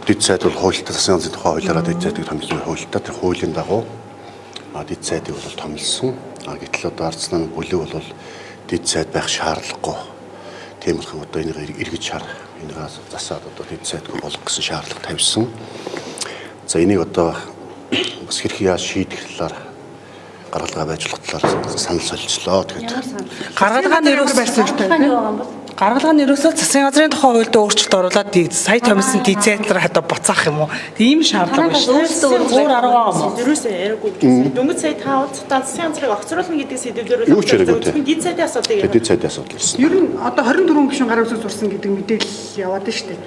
Дэд сайд бол хуультай засгийн газрын тухай хуулиараа дэд сайдыг томилсон хуультай тэр хуулийн дагуу дэд сайдыг бол томилсон. Гэтэл одоо ардсан бүлэг бол дэд сайд байх шаардлагагүй. Тийм болохоор одоо энийг эргэж хар энийг засаад одоо дэд сайдгүй болгох гэсэн шаардлага тавьсан. За энийг одоо бас хэрхэн яаж шийдэх талаар гаргалгаа байж болох талаар санал солилцлоо. Тэгэхээр Гаргалгаа нь ерөөс барьсан хэрэгтэй. Гаргалгаа нь ерөөсөө засгийн газрын тухай хуульд өөрчлөлт оруулаад сая томилсон дизайнер хадаа буцаах юм уу? Тийм шаардлага биш. Өөр арга юм уу? Ерөөсөө яриаггүй гэсэн. Дөнгөж сая та уулзахдаа засгийн газрыг огцруулна гэдэг сэдвээр Юу ч яриаггүй те. Зөвхөн дид сайдын асуудлыг яриа. дэд сайдын асуудал ирсэн. Ер нь одоо 24 гишүүн гарын үсэг зурсан гэдэг мэдээлэл яваад нь шүү дээ.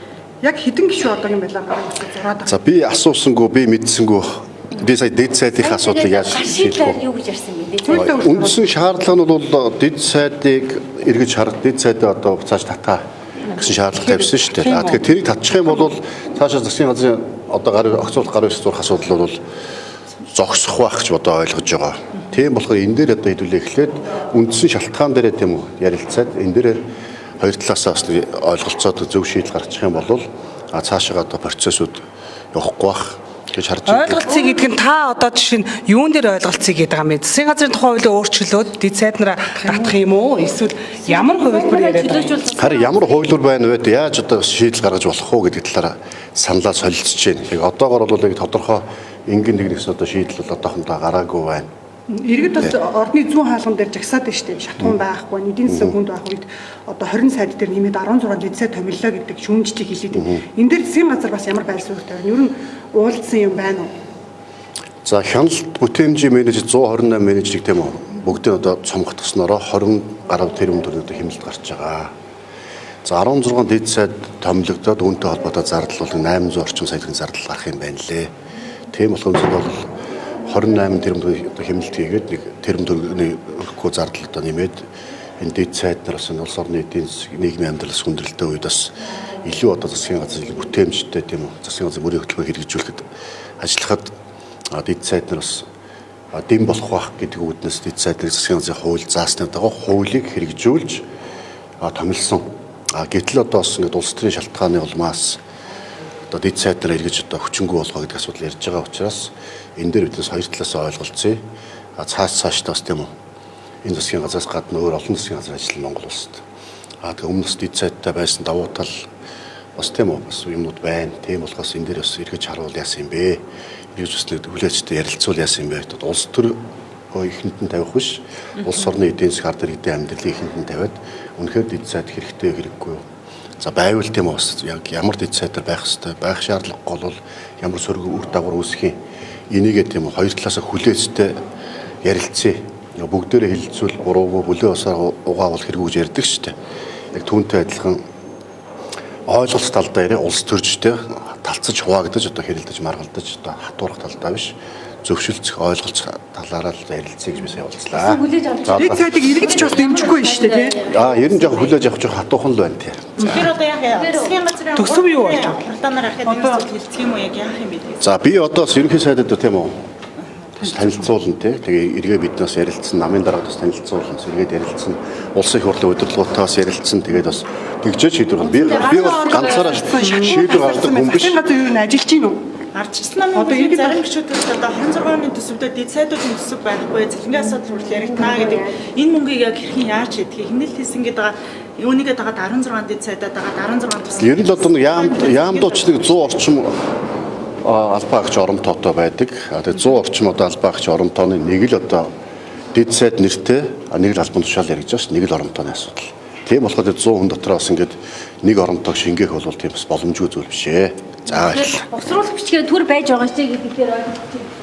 Яг хэдэн гишүүн одоо юм байла гарын үсэг зураад байгаа. За би асуусангүй, би мэдсэнгүү. Би сая дэд сайдынхаа асуудлыг яаж шийдэх вэ? Юу гэж ярьсан бэ? Хуультай Үндсэн шаардлага нь бол дэд сайдыг эргэж харах, дэд сайдаа одоо буцааж татаа гэсэн шаардлага тавьсан шүү дээ. А тэгэхээр тэрийг татчих юм бол цаашаа засгийн газрын одоо гар огцруулах гар үсэг зурх асуудал бол зогсох байх гэж одоо ойлгож байгаа. Тийм болохоор энэ дээр одоо хэдүүлээ эхлээд үндсэн шалтгаан дээрээ тийм үү ярилцаад энэ дээр хоёр талаасаа бас нэг ойлголцоод зөв шийдэл гаргачих юм бол а цаашаа одоо процессууд явахгүй байх гэж харж байна. Ойлголцъё гэдэг нь та одоо жишээ нь юун дээр ойлголцъё гэдэг байгаа юм бэ? Засгийн газрын тухай хуулийг өөрчлөөд дид сайд нараа татах юм уу? Эсвэл ямар хувилбар яриад байгаа юм? Харин ямар хувилбар байна вэ? Яаж одоо шийдэл гаргаж болох уу гэдэг талаар саналаа солилцож байна. Яг одоогор бол яг тодорхой энгийн нэг нэгс одоо шийдэл бол одоохондоо гараагүй байна. Иргэд бас ордны зүүн хаалган дээр жагсаад байна шүү дээ. Шатхуун байхгүй, эдийн засаг хүнд байх үед одоо 20 сайд дээр нэмээд 16 дэд сайд томиллоо гэдэг шүүмжлийг хэлээд байна. Энэ дээр засгийн газар бас ямар байр суурьтай байна? Ер нь уулзсан юм байна уу? За хяналт бүтээмжийн менежер 128 менежерийг тийм үү бүгдийг одоо цомготгоснороо 20 гаруй тэрбум төгрөг одоо хэмнэлт гарч байгаа. За 16 дэд сайд томилогдоод үүнтэй холбоотой зардал бол 800 орчим сая төгрөгийн зардал гарах юм байна лээ. Тийм болохоор зөв бол 28 тэрбум төгрөг одоо хэмнэлт хийгээд нэг тэрбум төгрөгийн өрөхгүй зардал одоо нэмээд энэ дэд сайд нар бас энэ улс орны эдийн засаг нийгмийн амьдралс хүндрэлтэй үед бас илүү одоо засгийн газар илүү бүтээмжтэй тийм үү засгийн газар бүрийн хөтөлбөр хэрэгжүүлэхэд ажиллахад дэд сайд нар бас дэм болох байх гэдэг үүднээс дэд сайд нар засгийн газрын хууль заасны дагуу хуулийг хэрэгжүүлж томилсон. Гэтэл одоо бас ингээд улс төрийн шалтгааны улмаас одоо дэд сайд нар эргэж одоо хүчингү болгоо гэдэг асуудал ярьж байгаа учраас энэ дээр биднээс хоёр талаас ойлголцъё. Цааш цаашдаа бас тийм үү энэ засгийн газраас гадна өөр олон засгийн газар ажиллана Монгол улсад. Тэгээ өмнө бас дэд сайдтай байсан давуу тал бас тийм үү бас юмнууд байна. Тийм болохоос энэ дээр бас эргэж харуул яасан юм бэ? Эргэж бас нэг хүлээчтэй ярилцуул яасан юм бэ? Одоо улс төр эхэнд нь тавих биш. Улс орны эдийн засаг ард иргэдийн амьдралыг эхэнд нь тавиад үнэхээр дэд сайд хэрэгтэй хэрэггүй юу? За байвал тийм үү бас яг ямар дэд сайдаар байх хэвээр байх шаардлагагүй бол ямар сөрөг үр дагавар үүсэх юм. Энийгээ тийм үү хоёр талаасаа хүлээцтэй ярилцъя. Бүгдээрээ хэлэлцвэл буруугүй бүлээ усаар угаавал хэрэггүй гэж ярьдаг шүү дээ. Яг түүнтэй адилхан ойлголт талдаа яриа улс төржтэй талцаж хуваагдаж одоо хэрэлдэж маргалдаж одоо хатуурах талдаа биш зөвшөлдсөх ойлголцох талаараа л ярилцъя гэж би сая уулзлаа. Хүлээж авч За, Дэд сайдыг иргэд ч бас дэмжихгүй шүү дээ, тий? Ер нь жоохон хүлээж авах жоохон хатуухан л байна тий. Тэгэхээр одоо яг засгийн газрын Төсөв юу болж байгаа? Хурдаанаар ахаад энэ зүйл хэлцэх юм уу яг яах юм бэ гэдэг. За би одоо бас ерөнхий сайдад тийм үү бас танилцуулна тий. Тэгээ эргээ биднээс ярилцсан, намын дараагад бас танилцуулна, эргээд ярилцсан, улсын их хурлын удирдлагуудтай бас ярилцсан. Тэгээд бас тэгжээ шийдвэр гаргана. Би бол ганцаараа шийдвэр гаргадаг хүн биш. Засгийн газар юу н ажиллаж гин үү? Ардчилсан намын Одоо одоо иргэд зарим гишүүдээс одоо 26-ны төсөвдөө дэд сайдуудын төсөв байхгүй, цалингийн асуудал хүртэл яригдана гэдэг энэ мөнгийг яг хэрхэн яаж шийдэх, хэмнэлт хийсэн гэдэг байгаа юунийгээ дагаад 16 дэд сайдаа дагаад 16 төсөв. Ер нь л одоо нэг яамдууч нэг 100 орчим албаа агч оромтоотой байдаг. Тэгээ 100 орчим одоо албаа агч оромтооны нэг л одоо дэд сайд нэртэй нэг л албан тушаал яригдж байгаа ш. Нэг л оромтооны асуудал. Тийм болохоор 100 хүн дотроо бас ингээд нэг оромтоог шингээх бол тийм бас боломжгүй зүйл биш ээ. За баярлалаа. Босруулах бичгээр төр байж байгаа ч гэдэг дээр ойлголт.